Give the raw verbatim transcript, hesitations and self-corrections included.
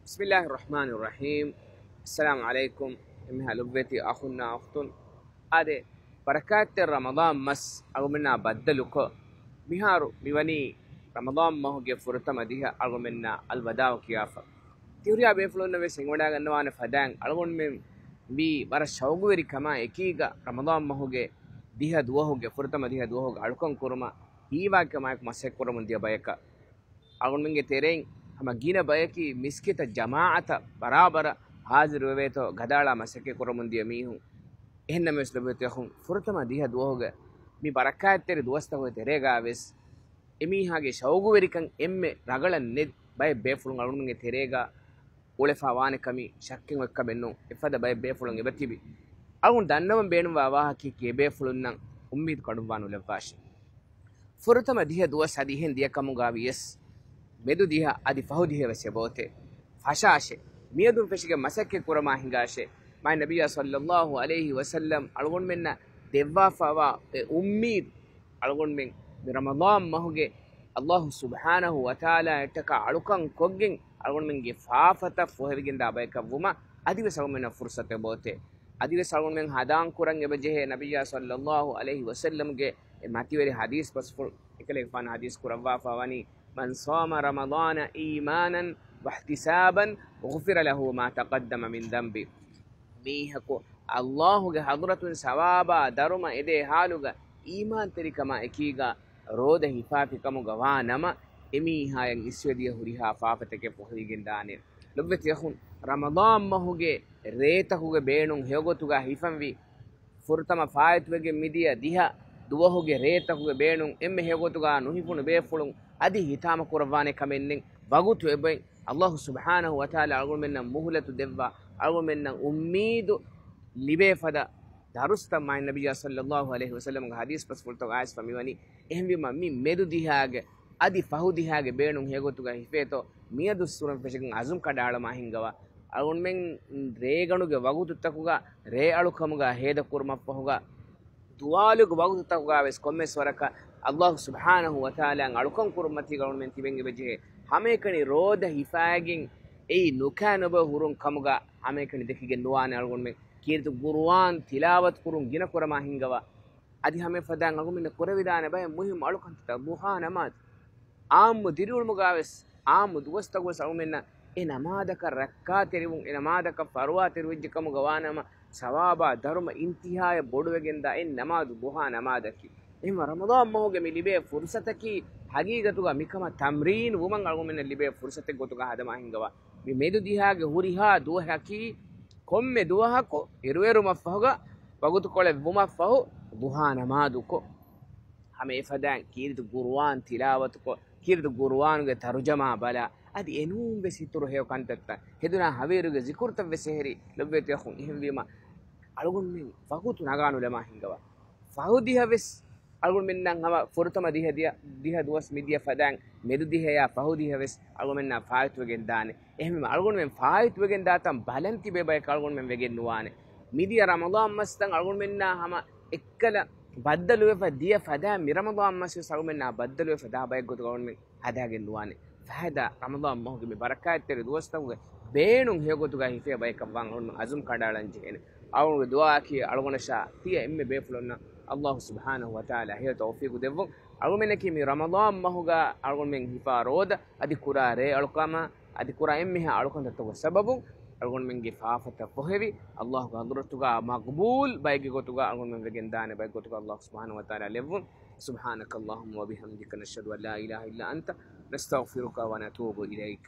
بسم الله الرحمن الرحيم. السلام عليكم. އެންމެހާ ލޮބުވެތި އަޚުންނާ އުޚްތުން. އާދެ، ބަރަކާތްތެރި ރަމަޟާން މަސް އަޅުގަނޑާ ބައްދަލުކޮށް، މިހާރު މިވަނީ ރަމަޟާން މަހުގެ ފުރަތަމަ ދިހަ އަޅުގަނޑުމެންނާ އަލްވަދާޢު ކިޔާފަ. ތިހުރިހާ ބޭފުޅުންނަށް ވެސް އެނގިވަޑައިގަންނަވާނެ ފަދައިން އަޅުގަނޑުމެން ވީ ވަރަށް ޝައުގުވެރިކަމާ އެކީގަ ރަމަޟާން މަހުގެ ދިހަ ދުވަހުގެ، ފުރަތަމަ ދިހަ ދުވަހުގެ އަޅުކަން ކުރުމަށް ހީވާކަމާއެކު މަސައްކަތްކުރަމުން ދިޔަ ބަޔަކަށް. އަޅުގަނޑުމެންގެ ތެރެއިން ހަމަ ގިނަ ބަޔަކީ މިސްކިތަށް ޖަމާޢަތަށް ބަރާބަރަށް ހާޒިރުވެވޭތޯ ގަދައަޅާ މަސައްކަތް ކުރަމުން ދިޔަ މީހުން. އެހެންނަމަވެސް ލޮބުވެތި އަޚުން، ފުރަތަމަ ދިހަ ދުވަހުގެ މި ބަރަކާތްތެރި ދުވަސްތަކުގެ ތެރޭގަ ވެސް އެމީހާގެ ޝައުގުވެރިކަން އެންމެ ރަގަޅަށް ނެތް ބައެއް ބޭފުޅުން އަޅުގަނޑުމެންގެ ތެރޭގަ އުޅެފަ ވާނެ ކަމީ ޝައްކެއް އޮތްކަމެއް ނޫން. އެފަދަ ބައެއް ބޭފުޅުން އެބަތިބި. އަޅުގަނޑު ދަންނަވަން ބޭނުންވާ ވާހަކައަކީ އެބޭފުޅުންނަށް އުއްމީދު ކަނޑުންވާނުލައްވާށި. ފުރަތަމަ ދިހަ ދުވަސް އަދި އެހެން ދިޔަކަމުގަ ވިޔަސް، މެދު ދިހަ އަދި ފަހު ދިހަ ވެސް އެބައޮތޭ. ފަށާށޭ. މިއަދުން ފެށިގެން މަސައްކަތް ކުރަމާ ހިނގާށޭ. މާތް ނަބިއްޔާ ޞައްލައްލާހު ޢަލައިހި ވަސައްލަމް އަޅުގަނޑުމެންނަށް ދެއްވާފަވާ އެ އުއްމީދު، އަޅުގަނޑުމެން މި ރަމަޟާން މަހުގެ ﷲ ސުބްޙާނަހު ވަތަޢާލާއަށްޓަކާ އަޅުކަން ކޮށްގެން އަޅުގަނޑުމެންގެ ފާފަތައް ފޮހެވިގެންދާ ބަޔަކަށް ވުމަށް އަދިވެސް އަޅުގަނޑުމެންނަށް ފުރުޞަތެއް އެބައޮތޭ. އަދިވެސް އަޅުގަނޑުމެން ހަނދާން ކުރަން އެބަޖެހޭ ނަބިއްޔާ ޞައްލައްލާހު ޢަލައިހި ވަސައްލަމްގެ އެ މަތިވެރި ޙަދީޘް ބަސްފުޅު އެކަލޭގެފާނު ޙަދީޘް ކުރައްވާފަ ވަނީ، من صام رمضان إيمانا واحتسابا غفر له ما تقدم من ذنبه. މީހަކު ﷲ ގެ ޙަޟްރަތުން ސަވާބާ ދަރުމަ އެދޭ ޙާލުގަ އީމާންތެރިކަމާ އެކީގަ ރޯދަ ހިފާފިކަމުގަ ވާ ނަމަ، އެމީހާޔަށް އިސްވެދިޔަ ހުރިހާ ފާފަތަކެއް ފޮހެވިގެންދާނެ. ލޮބުވެތި އަޚުން، ރަމަޟާން މަހުގެ ރޭތަކުގެ ބޭނުން ހެޔޮގޮތުގަ ހިފަންވީ، ފުރަތަމަ ފާއިތުވެގެން މިދިޔަ ދިހަ ދުވަހުގެ ރޭތަކުގެ ބޭނުން އެންމެ ހެޔޮގޮތުގަ ނުހިފުނު ބޭފުޅުން އަދި ހިތާމަ ކުރައްވާނެ ކަމެއް ނެތް. ވަގުތު އެބައިން. ﷲ ސުބްޙާނަހު ވަތަޢާލާ އަޅުގަނޑުމެންނަށް މުހުލަތު ދެއްވާ، އަޅުގަނޑުމެންނަށް އުއްމީދު ލިބޭ ފަދަ ދަރުސްތައް މާތް ނަބިއްޔާ ޞައްލައްލާހު ޢަލައިހި ވަސައްލަމްގެ ޙަދީޘް ބަސްފުޅުތަކުގަ އައިސްފަ މިވަނީ. އެހެންވީމަ، މި މެދު ދިހާގެ އަދި ފަހު ދިހާގެ ބޭނުން ހެޔޮގޮތުގަ ހިފޭތޯ، މިއަދު ސުރަން ފެށިގެން އަޒުމް ކަނޑައަޅަމާ ހިންގަވާ. އަޅުގަނޑުމެން ރޭގަނޑުގެ ވަގުތުތަކުގަ ރޭއަޅުކަމުގަ ހޭދަކުރުމަށްފަހުގަ، ދުވާލުގެ ވަގުތުތަކުގަ ވެސް ކޮންމެސް ވަރަކަށް ﷲ ސުބްޙާނަހު ވަތަޢާލާއަށް އަޅުކަން ކުރުމަތީގަ އަޅުގަނޑުމެން ތިބެން އެބަޖެހޭ. ހަމައެކަނި ރޯދަ ހިފާގެން އެއީ ނުކާ ނުބޮއި ހުރުން ކަމުގަ ހަމައެކަނި ދެކިގެން ނުވާނެ. އަޅުގަނޑުމެން ކީރިތި ޤުރުއާން ތިލާވަތު ކުރުން ގިނަ ކުރަމާ ހިންގަވާ. އަދި ހަމަ އެފަދައިން އަޅުގަނޑުމެންނަށް ކުރެވިދާނެ ބައެއް މުހިއްމު އަޅުކަންތައް، ޟުޙާ ނަމާދު. ޢާއްމު ދިރިއުޅުމުގަ ވެސް، ޢާއްމު ދުވަސްތަކު ވެސް އަޅުގަނޑުމެންނަށް އެ ނަމާދަކަށް ރައްކާތެރިވުން، އެ ނަމާދަކަށް ފަރުވާތެރިވެއްޖެ ކަމުގަ ވާނަމަ، ސަވާބާ ދަރުމަ އިންތިހާޔަށް ބޮޑުވެގެންދާ އެއް ނަމާދު ޟުޙާ ނަމާދަކީ. އެހެންވެ، ރަމަޟާން މަހުގެ މި ލިބޭ ފުރުޞަތަކީ ހަގީގަތުގަ މިކަމަށް ތަމްރީން ވުމަށް އަޅުގަނޑުމެންނަށް ލިބޭ ފުރުޞަތެއް ގޮތުގަ ހަދަމާ ހިންގަވާ. މި މެދު ދިހާގެ ހުރިހާ ދުވަހަކީ ކޮންމެ ދުވަހަކު އިރުއެރުމަށްފަހުގަ، ވަގުތުކޮޅެއް ވުމަށްފަހު ޟުޙާ ނަމާދުކޮށް، ހަމަ އެފަދައިން ކީރިތި ޤުރުއާން ތިލާވަތުކޮށް، ކީރިތި ޤުރުއާނުގެ ތަރުޖަމާ ބަލާ، އަދި އެނޫން ވެސް އިތުރު ހެޔޮ ކަންތައްތައް، ހެދުނާ ހަވީރުގެ ޒިކުރުތައް ވެސް އެހެރީ. ލޮބުވެތި އަޚުން، އެހެންވީމަ، އަޅުގަނޑުމެން ވަގުތު ނަގާނުލަމާ ހިންގަވާ. ފަހު ދިހަ ވެސް އަޅުގަނޑުމެންނަށް ހަމަ ފުރަތަމަ ދިހަ ދިޔަ، ދިހަ ދުވަސް މިދިޔަ ފަދައިން މެދު ދިހަޔާ ފަހު ދިހަ ވެސް އަޅުގަނޑުމެންނާ ފާއިތުވެގެން ދާނެ. އެހެންވީމަ، އަޅުގަނޑުމެން ފާއިތުވެގެން ދާތަން ބަލަން ތިބޭ ބަޔަކަށް އަޅުގަނޑުމެން ވެގެން ނުވާނެ. މިދިޔަ ރަމަޟާން މަސްތައް އަޅުގަނޑުމެންނާ ހަމަ އެއްކަލަ ބައްދަލުވެފަ ދިޔަ ފަދައިން މި ރަމަޟާން މަސް ވެސް އަޅުގަނޑުމެންނާ ބައްދަލުވެފަ ދާ ބައެއް ގޮތުގަ އަޅުގަނޑުމެން ހަދާގެން ނުވާނެ. ފަހެދާ ރަމަޟާން މަހުގެ މި ބަރަކާތްތެރި ދުވަސްތަކުގެ ބޭނުން ހެޔޮގޮތުގަ ހިފޭ ބަޔަކަށް ވާން އަޅުގަނޑު އަޒުމް ކަނޑައަޅަން ޖެހޭނެ. އަޅުގަނޑުގެ ދުޢާއަކީ އަޅުގަނޑަށާ ތިޔަ އެންމެ ބޭފުޅުންނަށް ﷲ ސުބްޙާނަހު ވަތަޢާލާ ހެޔޮ ތައުފީޤު ދެއްވުން. އަޅުގަނޑަކީ މި ރަމަޟާން މަހުގަ އަޅުގަނޑުމެން ހިފާ ރޯދަ އަދި ކުރާ ރޭ އަޅުކަމާ އަދި ކުރާ އެންމެހާ އަޅުކަންތައްތަކުގެ ސަބަބުން އަޅުގަނޑުމެންގެ ފާފަތައް ފޮހެވި، ﷲ ގެ ޙަޟްރަތުގަ މަޤްބޫލް ބައެއްގެ ގޮތުގަ އަޅުގަނޑުމެން ވެގެން ދާނެ ބައެއް ގޮތުގަ ﷲ ސުބްޙާނަހު ވަތަޢާލާ ލެއްވުން. سبحانك اللهم وبحمدك، نشهد أن لا إله إلا أنت، نستغفرك ونتوب إليك.